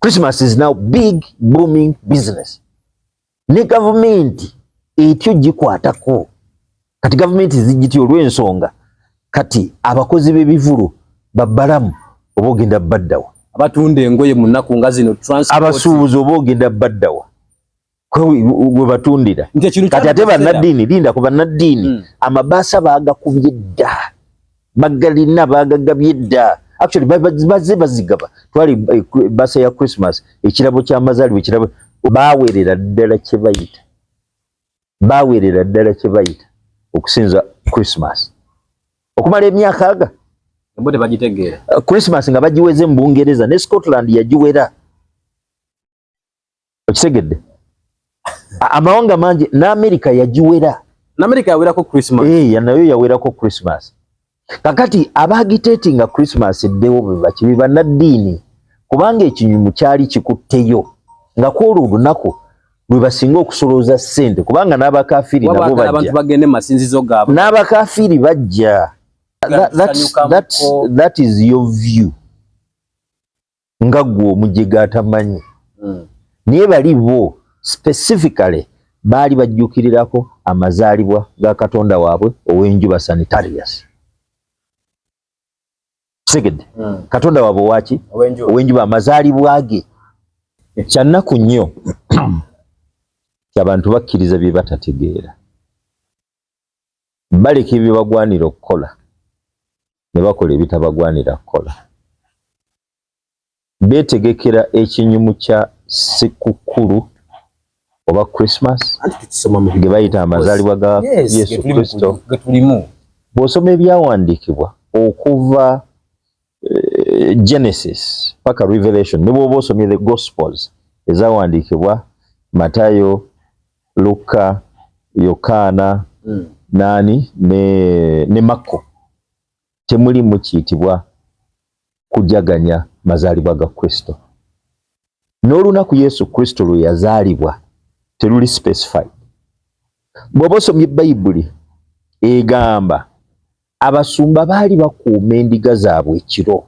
Christmas is now big booming business. Ne gavumenti etyo gikwatako. Kati gavumenti zigitya olw'ensonga kati abakozi b'ebivulu babbalamu, oba ogenda baddawa? Abatunda engoye mu nnaku nga zino, transport. Abasuubuzi, oba ogenda baddawa we batundira? Nti ekintu Kati ate kyali mu kiseera- bannaddiini, linda ku bannaddiini. Amabaasa baagakubye dda, bagalina, baagagabye dda. Actually bazze bazigaba. Twali baasa ya Christmas, ekirabo ky'amazaalibwa, ekirabo baawerera ddala kye bayita, baawerera ddala kye bayita okusinza Christmas okumala emyaka aga. Bo tebagitegeera. Christmas nga bagiweze mu Bungereza ne Scotland yagiwera, okitegedde? Amawanga mangi n'America yagiwera. N'America yawerako Christmas. Eh, nayo yawerako Christmas. Kakati abaagitatinga Christmas eddewo bwe bakibi bannaddiini, kubanga ekinyumu kyali kikutteyo nga kwolwo olunaku lwe basinga okusolooza ssente, kubanga n'abakafiiri nabo Wabagala abantu bajja. bagende mu masinzizo gaabwe. N'abakafiiri bajja. Tusanyukamuko. That is your view nga ggwe omujega atamanyi. Naye bali bo specifically baali bajjukirirako amazaalibwa ga katonda waabwe ow'enjuba, Sanitarius. Kitegedde? Katonda waabwe waki? Ow'enjuba. Ow'enjuba, amazaalibwa ge. Kyannaku nnyo ti abantu bakkiriza bye batategeera, baleka ebye bagwanira okukola ne bakola ebitabagwanira kukola. Beetegekera ekinyumu kya Sekukkulu oba Christmas Anti tukisoma mu ge bayita amazaalibwa ga Yes, Yesu ge tuli mu Kristo. ge tulimu. Bw'osoma ebyawandiikibwa okuva Genesis paka Revelation, ne bw'oba osomye the Gospels ezawandiikibwa Matayo, Luka, Yokaana, nani ne Makko, temulimu kiyitibwa kujaganya mazaalibwa ga Kristo. N'olunaku Yesu Kristo lwe yazaalibwa teruli specified. Bw'oba osomye Bayibuli, egamba abasumba baali bakuuma endiga zaabwe ekiro.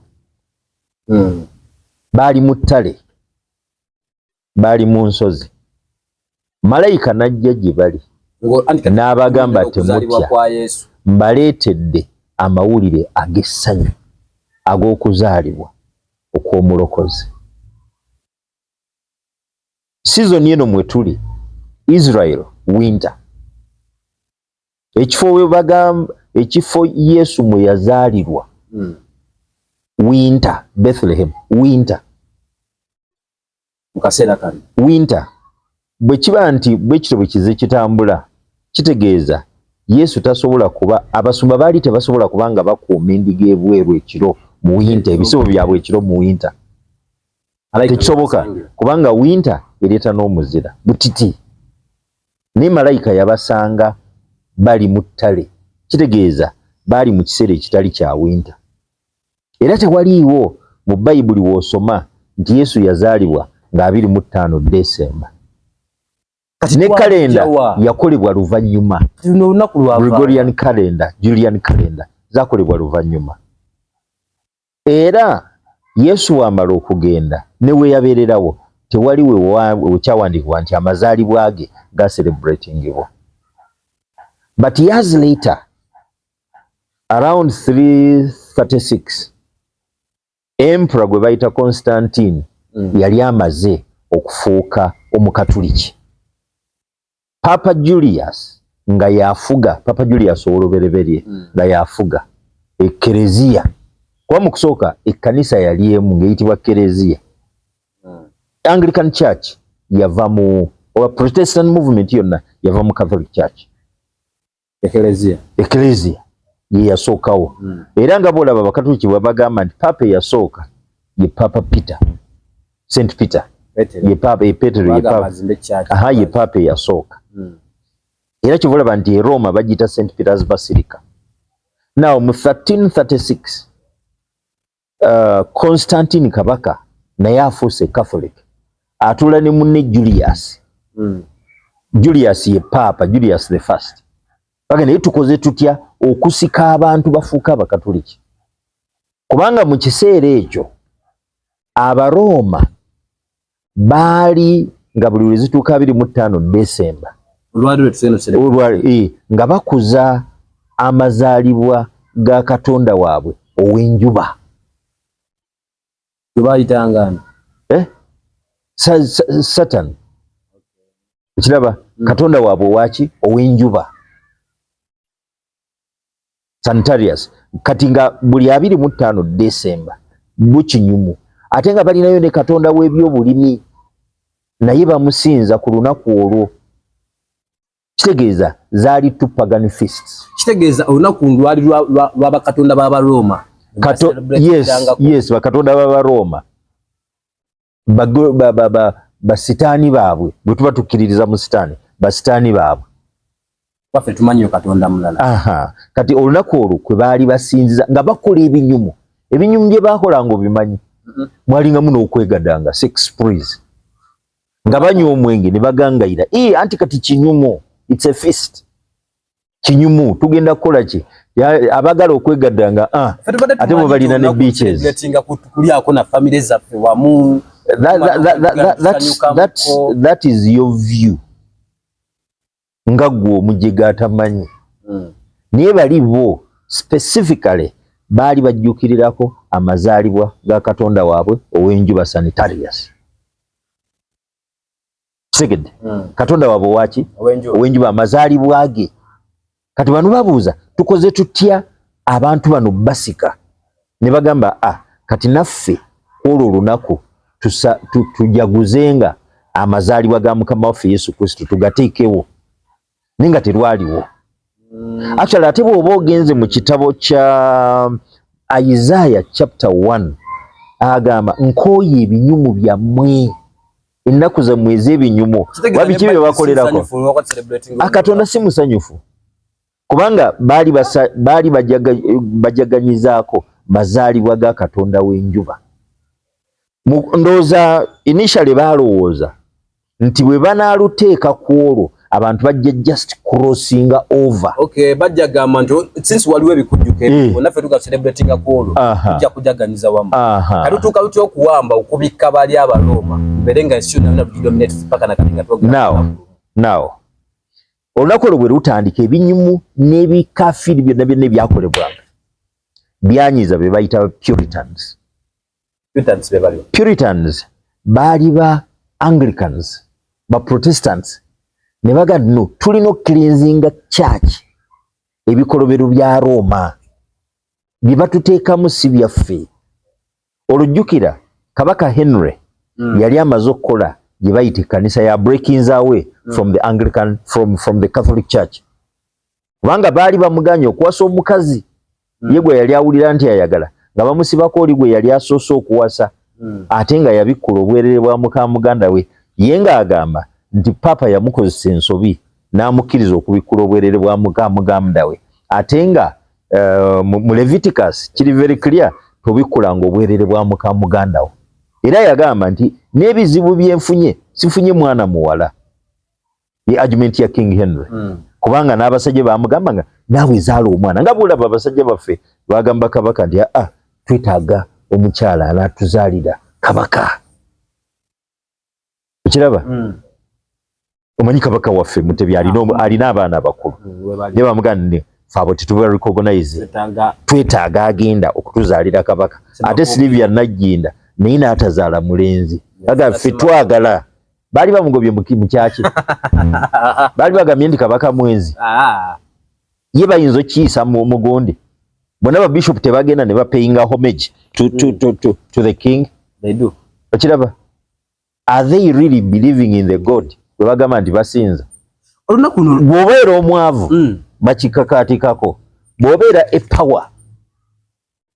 Baali mu ttale, baali mu nsozi, malayika n'ajja gye bali Anti kati n'abagamba, okuzaalibwa "Temutya, kwa Yesu. mbaleetedde amawulire ag'essanyu ag'okuzaalibwa okw'omulokozi." Season eno mwe tuli, Israel winter, ekifo we bagamba, ekifo Yesu mwe yazaalirwa, winter, Bethlehem winter. Mu kaseera kano. Winter. Bwe kiba nti bwe kityo bwe kize kitambula, kitegeeza Yesu tasobola kuba, abasumba baali tebasobola kuba nga bakuuma endiga ebweru ekiro mu winter, ebisibo byabwe ekiro mu winter. Malayika Tekisoboka, n'abasangira. kubanga winter ereeta n'omuzira butiti. Naye malayika yabasanga bali mu ttale, kitegeeza baali mu kiseera ekitali kya winter. Era tewaliiwo mu Bayibuli w'osoma nti Yesu yazaalibwa nga 25 Desemba. Kati Ne kalenda twajjawa? yakolebwa luvannyuma. Luno olunaku lwava? Gregorian calendar, Julian calendar zakolebwa luvannyuma. Era Yesu wamala okugenda ne we yabeererawo, tewali wekyawandiikibwa nti amazaalibwa ge gacelebratingibwa. But years later, around 336, emperor gwe bayita Constantine yali amaze okufuuka omukatuliki. Papa Julius nga yafuga, Papa Julius owolubereberye, nga yafuga ekereziya, kuba mu kusooka ekkanisa yali emu ng'eyitibwa kereziya. Anglican Church yava mu, oba Protestant movement yonna yava mu Catholic Church. Ekereziya. Ekereziya ye yasookawo. Era nga bwolaba abakatuliki bwe bagamba nti papa eyasooka ye Papa Peter, St Peter. Petero. Ye papa ye Petero, ye Bagamba papa azimbe church. Aha, ye papa eyasooka. Era kyova olaba nti e Roma bagiyita St Peter's Basilica. Now mu 1336, Constantine kabaka naye afuuse Catholic, atuula ne munne Julius. Julius ye Papa Julius the First. Baga, naye tukoze tutya okusika abantu bafuuke abakatuliki? Kubanga mu kiseera ekyo Abarooma Baali nga buli lwe zituuka 25 Desemba, olwali lwe nga bakuza amazaalibwa ga katonda waabwe ow'enjuba. Gwe bayitangana? Eh? Saturn. Ekiraba, katonda waabwe owaki? Ow'enjuba, Sanitarius. Kati nga buli 25 Desemba bukinyumu, ate nga balinayo ne katonda w'ebyobulimi, naye bamusinza ku lunaku olwo. Kitegeeza zaali two pagan feasts. Kitegeeza olunaku lwali lwabakatonda b'Abarooma. Yes, bakatonda b'Abarooma, basitaani baabwe. Bwe tuba tukkiririza mu sitaani, basitaani baabwe. Waffe tumanyiyo Katonda mulala. Aha. Kati olunaku olwo kwe baali basinziza nga bakola ebinyumu. Ebinyumu bye baakolanga obimanyi? Mwalingamu n'okwegadanga, sex sprees, nga banywa omwenge ne bagangayira. E, anti kati kinyumu, it's a feast, kinyumu. Tugenda kukola ki? Abagala okwegaddanga, ah, Ffe tubadde ate tumanyi mwe balina ne olunaku beaches. celebratinga kulyako na family zaffe wamu. Tusanyukamuko. That is your view nga ggwe omujega atamanyi. Naye bali bo specifically baali bajjukirirako amazaalibwa ga katonda waabwe ow'enjuba, Sanitarius. Kitegedde? Katonda waabwe owaki? Ow'enjuba. Ow'enjuba, amazaalibwa ge. Kati bano babuuza, tukoze tutya abantu bano basika? Ne bagamba, ah, kati naffe kwolwo olunaku tujaguzenga amazaalibwa ga Mukama waffe Yesu Kristo, tugateekewo, naye nga terwaliwo. Actually, ate bw'oba ogenze mu kitabo kya Isaiah chapter 1, agamba, "Nkooye ebinyumu byammwe, ennaku zammwe ez'ebinyumu." Kitegeeza Wabiki ne bye Bible bakolerako? si nsanyufu olw'okuba celebrating. Katonda si musanyufu, kubanga baali bajaganyizaako mazaalibwa ga katonda w'enjuba. Ndowooza initially baalowooza nti bwe banaaluteeka ku olwo, abantu bajja just crossinga over. Okay, bajja gamba nti since waliwo ebikujjuko ebyo, naffe tuga celebratinga ku olwo, tujja kujaganyiza wamu. Kati tutuuka lutya okuwamba, okubikka bali Abarooma, mbeere nga ensi yonna yonna tugidominate paka nakati nga twogera? Now olunaku olwo bwe lutandika, ebinyumu n'ebikafiiri byonna byonna ebyakolebwanga byanyiza be bayita Puritans. Puritans be baliwo? Puritans baali ba Anglicans, ba Protestants, ne baga, "No, tulina okucleansinga church ebikolobero bya Roma bye batuteekamu si byaffe." Olujjukira Kabaka Henry yali amaze okukola gye bayita ekkanisa ya breaking away from the Anglican, from the Catholic Church, kubanga baali bamuganye okuwasa omukazi ye gwe yali awulira nti ayagala, nga bamusibako oli gwe yali asoose okuwasa, ate nga yabikkula obwerere bwa muka muganda we. Ye ng'agamba nti Papa yamukozesa ensobi n'amukkiriza okubikkula obwerere bwa muka muganda we, ate nga mu Leviticus kiri very clear, tobikkulanga obwerere bwa muka muganda wo. Era yagamba nti n'ebizibu byenfunye, sifunye mwana muwala. Ye argument ya King Henry, kubanga n'abasajja bamugamba nga naawe zaala omwana, nga bwolaba abasajja baffe bagamba kabaka nti, "Aa, twetaaga omukyala anaatuzaalira kabaka." Okiraba? Omanyi kabaka waffe Mutebi alina abaana abakulu. Webali. Ne bamugamba ne fe abo tetuba recognize. Twetaaga Twetaaga agenda okutuzaalira kabaka. Ate Silivia Nagginda naye n'atazaala mulenzi, aga ffe twagala. Baali bamugobye mu kyaki, baali bagambye nti kabaka mwenzi. Ah. Ye bayinza okiyisa mu mugundi bonna ba bishop tebagenda ne bapayinga homage to the king? They do. Okiraba? Are they really believing in the God bwe bagamba nti basinza? Olunaku luno Bw'obeera omwavu, bakikakaatikako. Bw'obeera e power,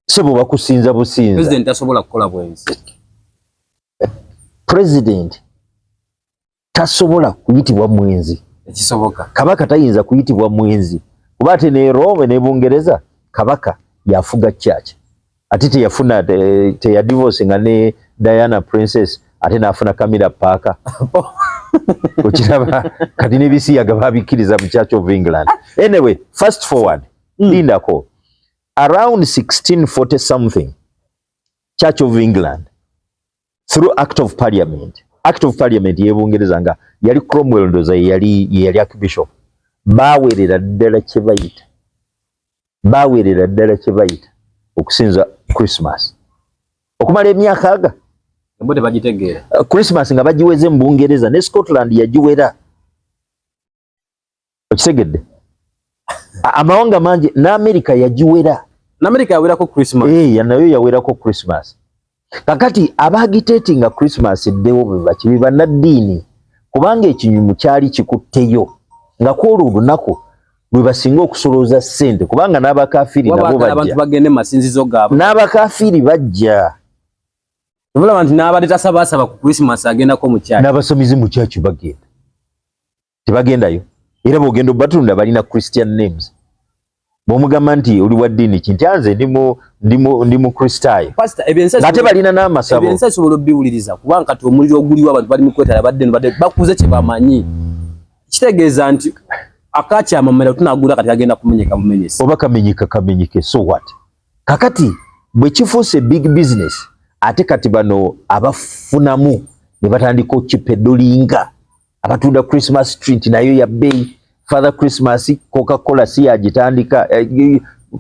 sebo, bakusinza businza. President tasobola kukola bwenzi. President tasobola kuyitibwa mwenzi. Ekisoboka. Kabaka tayinza kuyitibwa mwenzi, kuba ate ne Rome ne Bungereza kabaka yafuga church, ate teyafuna teyadivorce nga ne Diana Princess, ate n'afuna Camilla Parker. Okiraba? Kati n'ebisiyaga babikkiriza mu Church of England. Anyway, fast forward, lindako, around 1640 something, Church of England through act of parliament Act of Parliament y'Ebungereza, nga yali Cromwell, ndoza ye yali Archbishop. Baawerera ddala kye bayita, baawerera ddala kye bayita okusinza Christmas okumala emyaka aga. Bo tebagitegeera. Christmas nga bagiweze mu Bungereza, ne Scotland yagiwera. Okitegedde? Amawanga mangi, n'America yagiwera. N'America yawerako Christmas? Eh, nayo yawerako Christmas. Kakati abaagitatinga Christmas eddewo bwe bakibi bannaddiini, kubanga ekinyumu kyali kikutteyo nga kwolwo olunaku lwe basinga okusolooza ssente, kubanga n'abakafiiri nabo Wabagala abantu bajja. Bagende mu masinzizo gaabwe. N'abakafiiri bajja. Olaba nti n'abadde tasabaasaba ku Christmas agendako mu kyaki. N'abasamizi mu kyaki bagenda, tebagendayo. Era bwogenda obatunda, balina Christian names. Bwomugamba nti oli wa ddiini ki, nti anze ndi mu Kristaayo. Pastor, ebyensi Ng'ate balina n'amasabo. Ebyensi esobola obiwuliriza, kubanga kati omuliro oguliwo, abantu bali mu kwetala, badde badde bakuze kye bamanyi. Kitegeeza nti akakyamamera tunagula kati agenda kumenyeka bumenyesi. Oba kamenyeka kamenyeke, so what? Kakati bwe kifuuse big business, ate kati bano abafunamu ne batandika okipedolinga, abatunda Christmas tree nti nayo ya bbeeyi. Father Christmas, Coca Cola si yagitandika.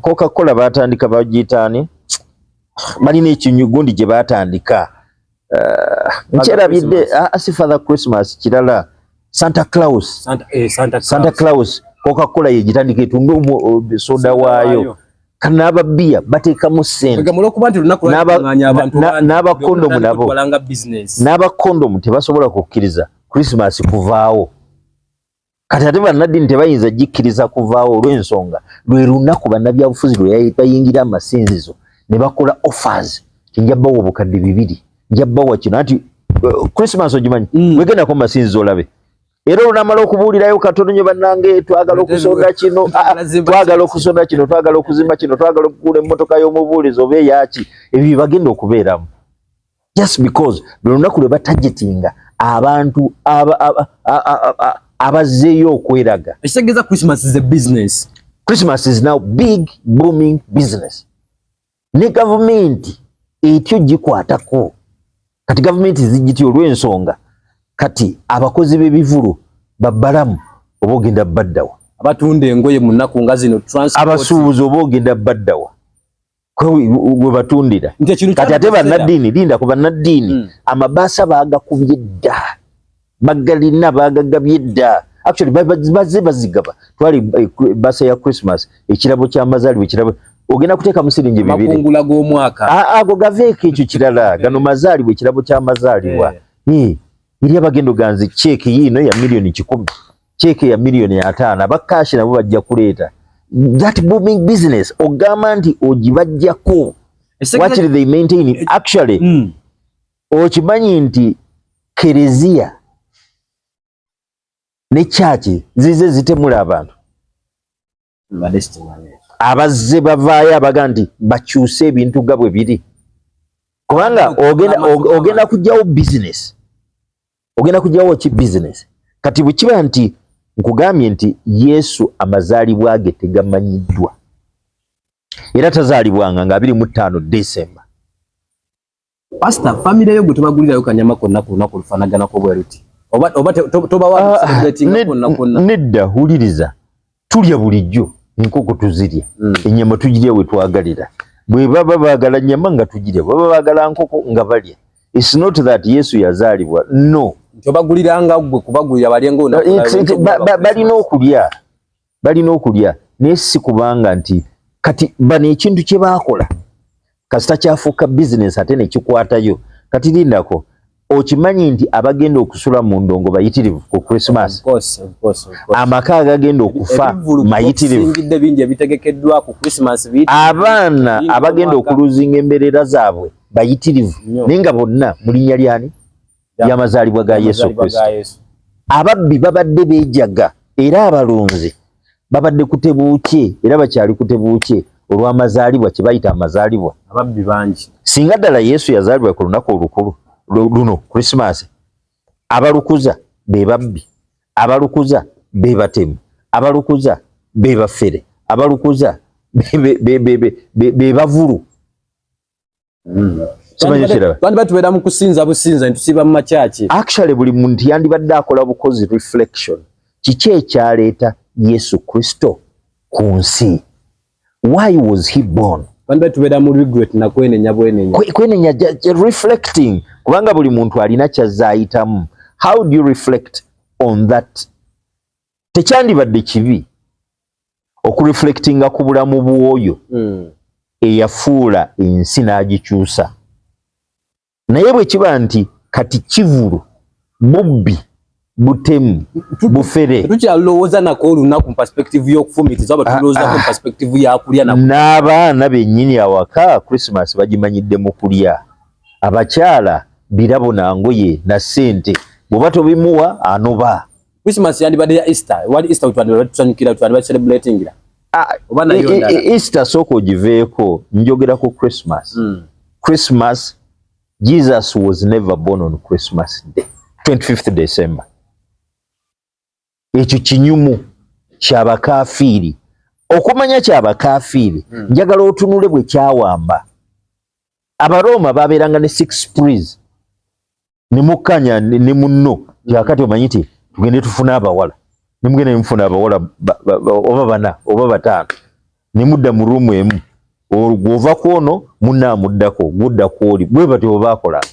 Coca Cola batandika bagiyitaani? Balina ekinyugundi gye batandika. Nkyerabidde. Ah, si Father Christmas, kirala, Santa Claus. Santa, Santa Claus. Santa Claus, Coca Cola yegitandika, etunda soda waayo. Kan'ababiya bateekamu ssente. Kwegamba olwokuba nti olunaku lwakuŋŋaanya abantu bangi, N'abakondomu buli omu nabo. atandika nga business. N'abakondomu tebasobola kukkiriza Christmas kuvaawo. Kati ate bannaddiini tebayinza gikkiriza kuvaawo, olw'ensonga lwe lunaku bannabyabufuzi lwe bayingira amasinzizo ne bakola offers ti nja bawa 2000, nja bawa kino. Anti Christmas ogimanyi. Wegendako mu masinzizo olabe, era olunamala okubuulirayo katono nyo, bannange twagala okusonda kino, ah, ah, twagala okusonda kino, twagala okuzimba kino, twagala okugula emmotoka y'omubuulizi oba eyaki. Ebyo bye bagenda okubeeramu, just because lwe lunaku lwe batargetinga abantu abazzeeyo okweraga. Ekitegeeza Christmas is a business. Christmas is now big booming business, ne gavumenti etyo gikwatako. Kati gavumenti zigitya olw'ensonga kati abakozi b'ebivulu babbalamu, oba ogenda baddawa? Abatunda engoye mu nnaku nga zino, transport. Abasuubuzi, oba ogenda baddawa we batundira? Nti ekintu Kati ate kyali bannaddiini, linda ku bannaddiini. Amabaasa baagakubye dda, bagalina, baagagabye dda. Actually bazze bazigaba. Twali baasa ya Christmas, ekirabo ky'amazaalibwa, ekirabo ogenda kuteekamu siringi 2. Amakungula g'omwaka. Ah, ago gaveeko, ekyo kirala. Gano mazaalibwa, ekirabo ky'amazaalibwa. Eh, eri abagenda oganze ceeke yiino ya miliyoni 100, ceeke ya miliyoni 50, abakashi nabo bajja kuleeta that booming business. Ogamba nti ogibajjako, wakiri they maintain it actually. Okimanyi nti kereziya ne kyaki zize zitemula abantu? Abazze bavaayo abaga nti bakyuse ebintu ga bwe biri, kubanga ogenda kugyawo business, ogenda kugyawo ki business. Kati bwe kiba nti nkugambye nti Yesu amazaalibwa ge tegamanyiddwa, era tazaalibwanga nga 25 December. Pastor, family yo gwe tebagulirayo kanyama konna ku lunaku olufaanaganako bwe luti? Oba tobawa Ah, celebrating konna konna? Nedda, wuliriza, tulya bulijjo, enkoko tuzirya, ennyama tugirya we twagalira. Bwe baba baagala nyama nga tugirya, baba baagala nkoko nga balya. It's not that Yesu yazaalibwa, no. Nti obaguliranga gwe kubagulira balye ng'olunaku Balina okulya, balina okulya, naye si kubanga nti kati bano ekintu kye baakola kasita kyafuuka bizinesi ate nekikwatayo. Kati lindako, okimanyi nti abagenda okusula mu ndongo bayitirivu ku Christmas? Of course, of course, of course. Amaka agagenda okufa Ebivvulu mayitirivu. Okusingidde bingi ebitegekeddwa ku Christmas Abaana bingi abagenda omwaka. Okuluzinga embeerera zaabwe bayitirivu. Nnyo. Naye nga bonna mu linnya lyani? Lyamazaalibwa ga Yesu Amazaalibwa Kristo. ga Yesu. Ababbi babadde beejaga, era abalunzi babadde kutebuukye, era bakyali kutebuukye olw'amazaalibwa, kye bayita amazaalibwa. Ababbi bangi. Singa ddala Yesu yazaalibwa ku lunaku olukulu luno Krisimaasi, abalukuza be babbi, abalukuza be batemu, abalukuza be bafere, abalukuza be bavulu. Simanyi kiraba. Twandibadde tubeera mu kusinza businza, ne tusiiba mu makyaki. Actually, buli muntu yandibadde akola bukozi reflection: kiki ekyaleeta Yesu Kristo ku nsi? Why was he born? Twandibadde tubeera mu regret na kwenenya bwenenya. Kwenenya, reflecting, kubanga buli muntu alina kyazzaayitamu. How do you reflect on that? Tekyandibadde kibi okureflectinga ku bulamu bw'oyo eyafuula ensi n'agikyusa. Naye bwe kiba nti kati kivulu, bubbi, butemu, bufere, Tetukyalowooza nako olunaku mu perspective y'okufumitiza, oba tulowoozaako mu perspective yakulya na N'abaana bennyini awaka Christmas bagimanyidde mu kulya. Abakyala birabo na ngoye na ssente, bw'oba tobimuwa anoba. Christmas yandibadde ya Easter. Wali Easter twandibadde tusanyukira, twandibadde celebratingira. Oba nayo ndala. Easter sooka ogiveeko, njogera ku Christmas. Christmas, Jesus was never born on Christmas Day, 25th December. Ekyo kinyumu kyabakafiiri. Okumanya kyabakafiiri, njagala otunule bwe kyawamba. Abarooma babeeranga ne sex sprees, ne mukkanya ne munno kyakati omanyi nti tugende tufune abawala, ne mugenda ne mufuna abawala oba bana oba bataano, ne mudda mu room emu. Gw'ova ku ono, munno amuddako, gw'odda ku oli, bwe batyo bwe baakolanga.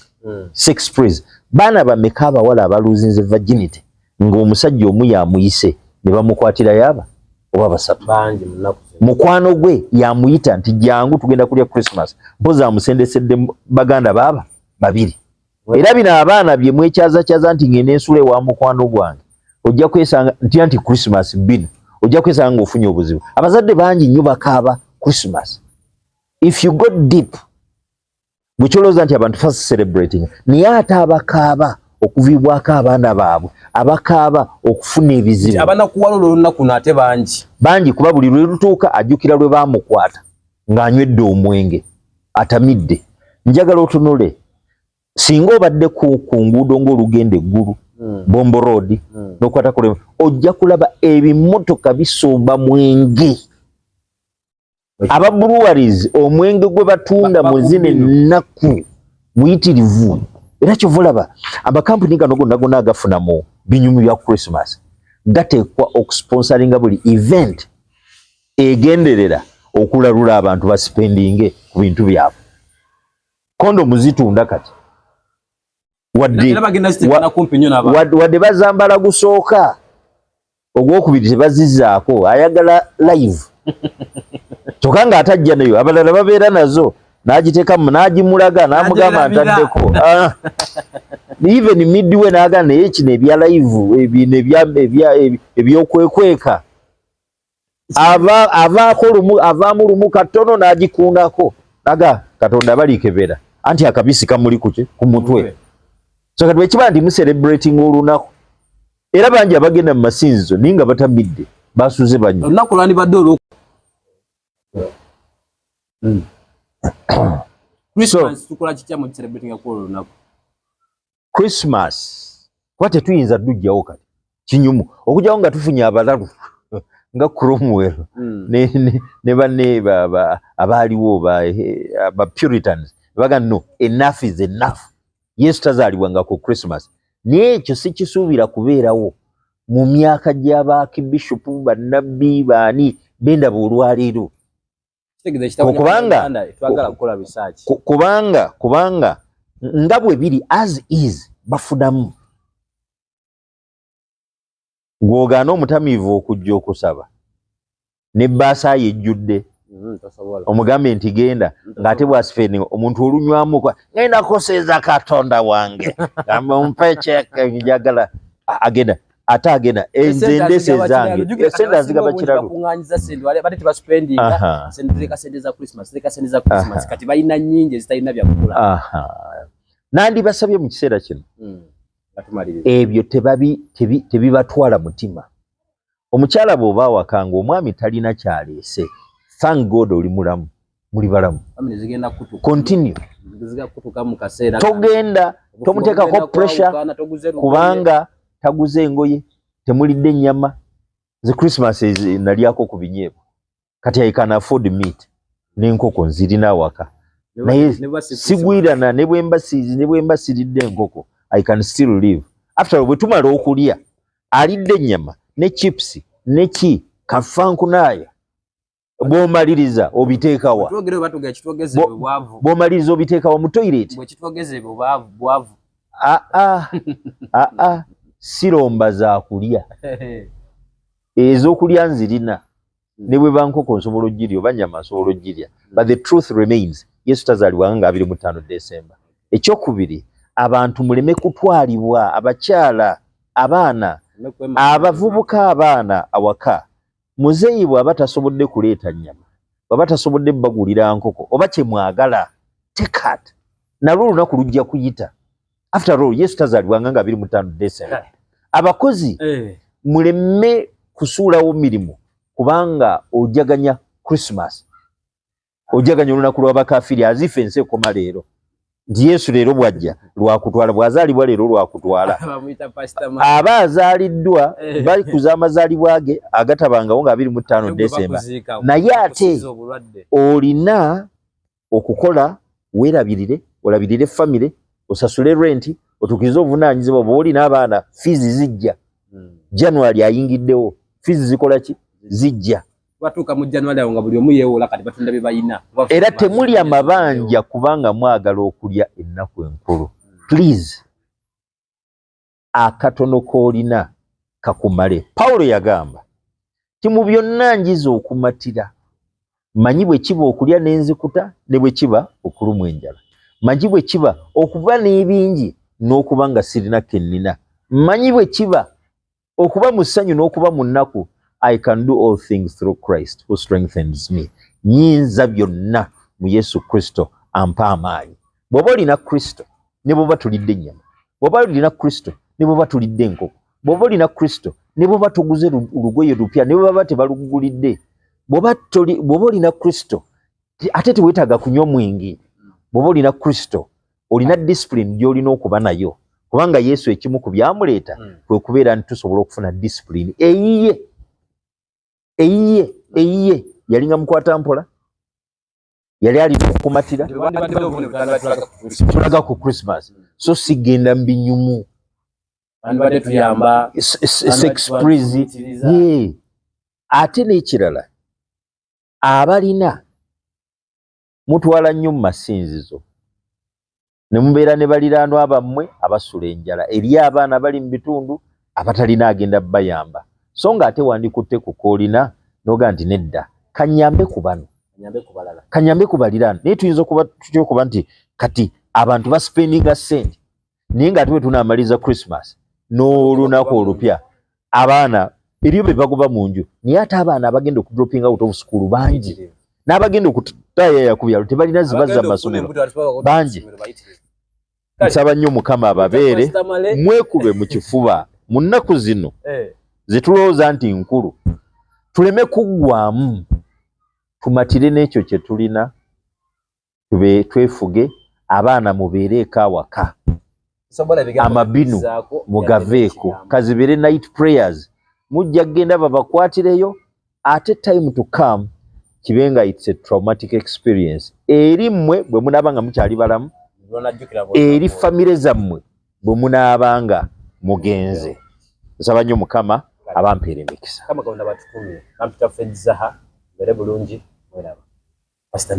Sex sprees. Baana bameka abawala abaluzinze virginity ng'omusajja omu yamuyise ne bamukwatira yaba oba basatu? Bangi mu nnaku zino. Mukwano gwe yamuyita nti jangu tugenda kulya Christmas, mpozi amusendesedde baganda baaba babiri. Era bino abaana bye mwekyazakyaza nti ngenda ensula ewa mukwano gwange, ojja kwesanga ntya nti Christmas bino, ojja kwesanga ng'ofunye obuzibu. Abazadde bangi nnyo bakaaba Christmas. If you go deep, bwekyolowooza nti abantu first celebrating, naye ate abakaaba okuviibwako abaana baabwe, abakaaba okufuna ebizibu, Abanakuwala olw'olunaku no ate bangi. Bangi, kuba buli lwe lutuuka ajjukira lwe baamukwata ng'anywedde omwenge, atamidde. Njagala otunule, singa obadde ku nguudo ng'olugenda eggulu, Bombo Road, n'okwata ku, ojja kulaba ebimotoka bisomba mwenge. Aba breweries, omwenge gwe batunda mu zino ennaku muyitirivu. Era kyova olaba amakampuni gano gonna gonna agafuna mu binyumu bya Christmas gateekwa okusponsoringa buli event egenderera okulalula abantu baspendinge ku bintu byabwe. Kondomu zitunda kati, wadde Era bagenda ziteekana kumpi nnyo n'abantu. Wadde bazambala gusooka, ogwokubiri tebazizaako, ayagala live kyokka ng'atajja nayo. Abalala babeera nazo, n'agiteekamu, n'agimulaga, n'amugamba N'agyerabira. ntaddeko. Ah. Even midway n'agamba naye kino ebya live, bino ebyokwekweka, avaako lumu, avaamu lumu katono n'agikundako, naga Katonda balikebera anti akabisi kamuli kuki ku mutwe. So kati bwekiba nti mucelebrating olunaku, era bangi abagenda mu masinzizo naye nga batamidde, basuze banywa. Olunaku lwandibadde olwo Christmas, tukola kitya mu celebrating ku olwo olunaku? Christmas kuba tetuyinza dujjawo kati kinyumu okujjawo nga tufunye abalalu nga Cromwell ne banne abaaliwo ba Puritans baga, "No, enough is enough, Yesu tazaalibwanga ku Christmas." Naye ekyo sikisuubira kubeerawo mu myaka gy'abakibishopu, bannabbi, baani bendaba olwaleero. Kitegeeza ekitabo Kubanga- twagala kukola research. Kubanga nga bwe biri as is, bafunamu gw'ogaana omutamiivu okujja okusaba nebbaasa ye ejjudde, Tosobola. Omugambe nti genda, ng'ate bwasipendinga omuntu olunywamu ngenda kuseeza Katonda wange, gamba ompe ceeke njagala. Agenda ate agenda, nze ndese ezange, esente azigaba kiralu. Bakuŋŋaanyiza sente, bali tebaspendinga sente, tuleka sente za Christmas, tuleka sente za Christmas. Kati balina nnyingi ezitalina byakukola. Aha. Nandibasabye mu kiseera kino, Nga tumaliriza, ebyo tebibatwala mutima. Omukyala bw'oba awaka nga omwami talina kyaleese, thank God oli mulamu, muli balamu. Family zigenda kutuka. Continue. Zigenda kutuka mu kaseera. Togenda tomuteekako Bugenda pressure, kwawukana, toguze lugoye. Kubanga taguze engoye, temulidde ennyama ze Christmas nalyako ku binyeebwa. Kati I can afford meat n'enkoko nzirina awaka. Naye sigwirana ne bwemba ne bwemba siridde enkoko, I can still live. After all, bwe tumala okulya, alidde ennyama ne chips ne ki kafankunaaya, bw'omaliriza obiteekawa? Bw'omaliriza obiteekawa? Mu toilet. Aa aa, siromba za kulya. Ez'okulya nzirina, ne bwe bankoko nsobola ogirya, oba nyama nsobola ogirya, but the truth remains, Yesu tazaalibwanga nga 25 December. Ekyokubiri, abantu muleme kutwalibwa, abakyala, abaana, abavubuka, abaana awaka. Muzeeyi bw'aba tasobodde kuleeta nnyama, bw'aba tasobodde bagulira nkoko oba kyemwagala, take heart, nalwo olunaku lujja kuyita. After all, Yesu tazaalibwanga nga 25 December. Abakozi, muleme kusuulawo mirimu kubanga ojaganya Christmas, ojaganya olunaku lw'abakafiri, azifa ensi ekoma leero, nti Yesu leero bwajja lwakutwala, bw'azaalibwa leero lwakutwala. Aba azaaliddwa, balikuza amazaalibwa ge agatabangawo nga 25 Desemba. Naye ate olina okukola, weerabirire, olabirire famire, osasule renti, otuukirize obuvunaanyizibwa. Bw'oba olina abaana, fiizi zijja. January ayingiddewo, fiizi zikola ki? Zijja. Batuuka mu January awo nga buli omu yeewola, kati batunda bye balina. Era temulya mabanja kubanga mwagala okulya ennaku enkulu. Please, akatono k'olina kakumale. Pawulo yagamba ti mu byonna njiza okumatira. Manyi bwe kiba okulya n'enzikuta, ne bwe kiba okulumwa enjala. Manyi bwe kiba okuba n'ebingi n'okuba nga sirina kennina. Manyi bwe kiba okuba mu ssanyu n'okuba mu nnaku. I can do all things through Christ who strengthens me. Nyinza byonna mu Yesu Kristo ampa amaanyi. Bw'oba olina Kristo, ne bw'oba tulidde ennyama, bw'oba olina Kristo, ne bw'oba tulidde enkoko, bw'oba olina Kristo, ne bw'oba toguze lugoye lupya, ne bw'oba tebalugulidde, bw'oba olina Kristo, ate teweetaaga kunywa mwenge. Bw'oba olina Kristo, olina discipline gy'olina okuba nayo, kubanga Yesu ekimu ku byamuleeta kwe kubeera nti tusobola okufuna discipline eyiye, eyiye, eyiye. Yalinga mukwata mpola, yali alina okukumatira. Tulaga ku Christmas, so sigenda mu binyumu. Bandibadde tuyamba. Sex please. Ye ate n'ekirala, abalina mutwala nnyo mu masinzizo ne mubeera ne baliraanwa bammwe abasula enjala. Eri abaana bali mu bitundu abatalina agenda bayamba, so nga ate wandikutte ku koolina noga nti nedda, kanyambe ku bano, kanyambe ku baliraano. Naye tuyinza okuba tutya okuba nti kati abantu baspendinga sente, naye nga ate bwe tunaamaliza Christmas n'olunaku olupya, abaana eriyo be bagoba mu nju, naye ate abaana abagenda okudropping out of school bangi, n'abagenda okutayaya ku byalo tebalina zibazza mu masomero bangi. Nsaba nnyo Mukama ababeere. Mwekube mu kifuba mu nnaku zino zetulowooza nti nkulu, tuleme kuggwamu, tumatire n'ekyo kye tulina, tube twefuge. Abaana mubeereeko awaka, amabinu mugaveeko, kazibeere night prayers. Mujja kugenda babakwatireyo ate time to come, kibe nga it's a traumatic experience eri mmwe bwe munaaba nga mukyali balamu, eri famire zammwe bwe munaaba nga mugenze. Nsaba nnyo Mukama abampeera emikisa. Kama Katonda batukumye. Bampita Fred Zaha, mbeere bulungi, mweraba. Pastor.